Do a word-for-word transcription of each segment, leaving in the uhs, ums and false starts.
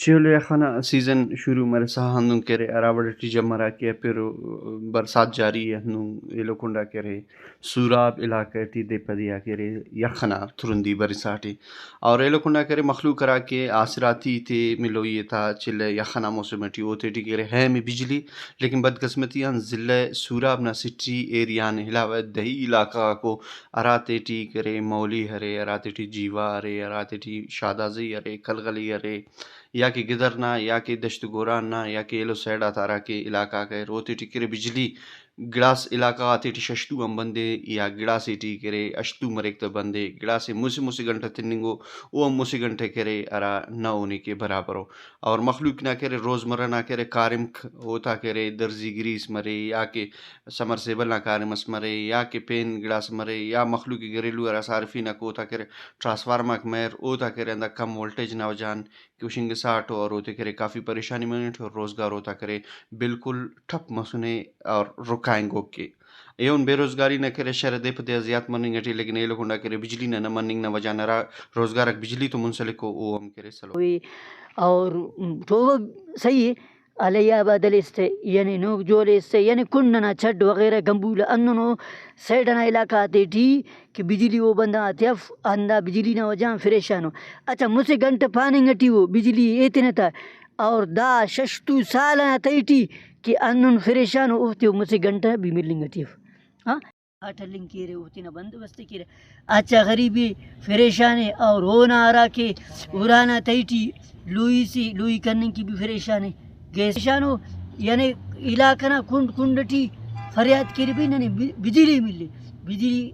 چیہلو یخ ئنا سیزن شروع مرسا ہندن کہ ارے، ہرا وڑ ئٹی جمرہ کہ پیرو برسات جاری ءِ، ہندن ایلو کنڈا کہ ارے سوراب علاقہ ٹی دے پہ دے آ کہ ارے یخ ئنا ترندی برساٹی۔ اور ایلو کنڈا کہ ارے مخلوق ہرا کہ آسراتی تے ملوئی ئے تا چلہ یخ ئنا موسم ٹی، اوتے ٹی کہ ارے اہم ءِ بجلی، لیکن بدقسمتی آن ضلع سوراب نا سٹی ایریا آن علاوہ دیہی علاقہ غاکو ہراتے ٹی کہ ارے مولی ارے، ہراتے ٹی جیوا ارے، ہراتے ٹی شاہدازئی ارے، کلغلی ارے، یا کہ گدر نا، یا کہ دشت گوران نا، یا کہ ایلو سائیڈ آتا ہرا کہ علاقہ غاک اریر، اوتے ٹی کہ ارے بجلی گڑاس علاقہ غاتے ٹی شش تو آن بند ءِ، یا گڑاسے ٹی کہ ارے ہشت تو مریک تہ بند ءِ، گڑاسے مسہ مسہ گھنٹہ تننگو، او ہم مسہ گھنٹہ کہ ارے ہرا نہ ہونے کے برابر ءُ۔ اور مخلوق نا کہ ارے روزمرہ نا کہ ارے کارمک، اوتا کہ ارے درزی گریس مرے، یا کہ سمرسیبل نا کاریم اس مرے، یا کہ پین گڑاس مرے، یا مخلوق گھریلو ہرا صارفین آک اوتا کہ ارے ٹرانسفارمر آک مریر، اوتا کہ ارے ہندا کم وولٹیج نا وجہ آن کہ ہشنگسا اٹو اور اوتے کہ ارے کافی پریشانی مننگ اٹی اور روزگار اوتا کہ ارے بالکل ٹھپ مسنے اور رکائنگوک ءِ۔ ایہن بے روزگاری نا کہ ارے شرح دے پہ دے آ زیات مننگ اٹی، لیکن ایلو کنڈا کہ ارے بجلی نا نہ مننگ نا وجہ آن ہرا روزگار آک بجلی تو منسلکو، او ہم کہ ارے سلو۔ ہوئی اور ٹوبہ صحیح ءِ، علی آباد ہلیس تہ، یعنی نوک جوڑ ہلیس تہ، یعنی کنڈ ئنا چھڈ وغیرہ گمبولہ ہندنو سائیڈ ئنا علاقہ غاتے ٹی کہ بجلی او بندغ آتے اف، ہندا بجلی نا وجہ غان فریشان ءُ۔ اچھا، مسہ گھنٹہ پاننگ ٹی او بجلی ایتنہ تا، اور دا شش تو سال ئنا تہٹی کہ ہندن فریشان ءُ، اوفتے او مسہ گھنٹہ بھی ملنگ ٹی اف۔ ہاں؟ آٹ ہلنگ کیرہ، او تینا بندوبست ءِ کیرہ۔ اچھا، غریب ءِ، فریشان ءِ، اور اونا ہرا کہ ارانا تہٹی لوئی سے، لوئی کننگ کہ بھی فریشان ءِ، گیس فریشان ءُ، یعنی علاقہ نا کنڈ کنڈ ٹی فریاد کیرہ بھئی ننے بج-، بجلی ملے، بجلی،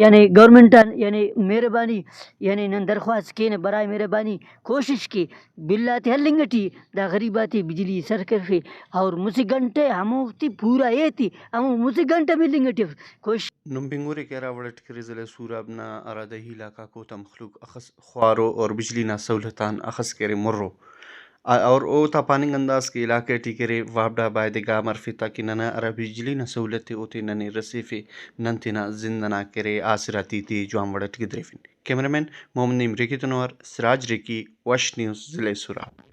یعنی گورنمنٹ آن یعنی مہربانی، یعنی نن درخواست کینہ، برائے مہربانی کوشش کے، بل آتے ہلنگ ٹی دا غریب آتے بجلی سر کرفے، اور مسہ گھنٹہ ہموفتے پورا ایتے، ہمو مسہ گھنٹہ ملنگ ٹی اف۔ کوشش۔ نم بنگورے کہ ہرا وڑ ئٹ کہ ارے ضلع سوراب نا ہرا دیہی علاقہ غاکو، اوتا مخلوق اخس خوارو اور بجلی نا سہولت آن اخس کہ ارے مرو۔ آ-، اور اوتا پاننگ انداز کہ علاقہ ٹی کہ ارے وابڈا بایدے گام ہرفے تاکہ ننا ہرا بجلی نا سہولت ءِ اوتے ننے رسیفے، نن تینا زند ئنا کہ ارے آسراتی تے جوان وڑ ئٹ گدریفن۔ کیمرہ مین محمد نعیم ریکی تون اوار سراج ریکی، وش نیوز، ضلع سوراب۔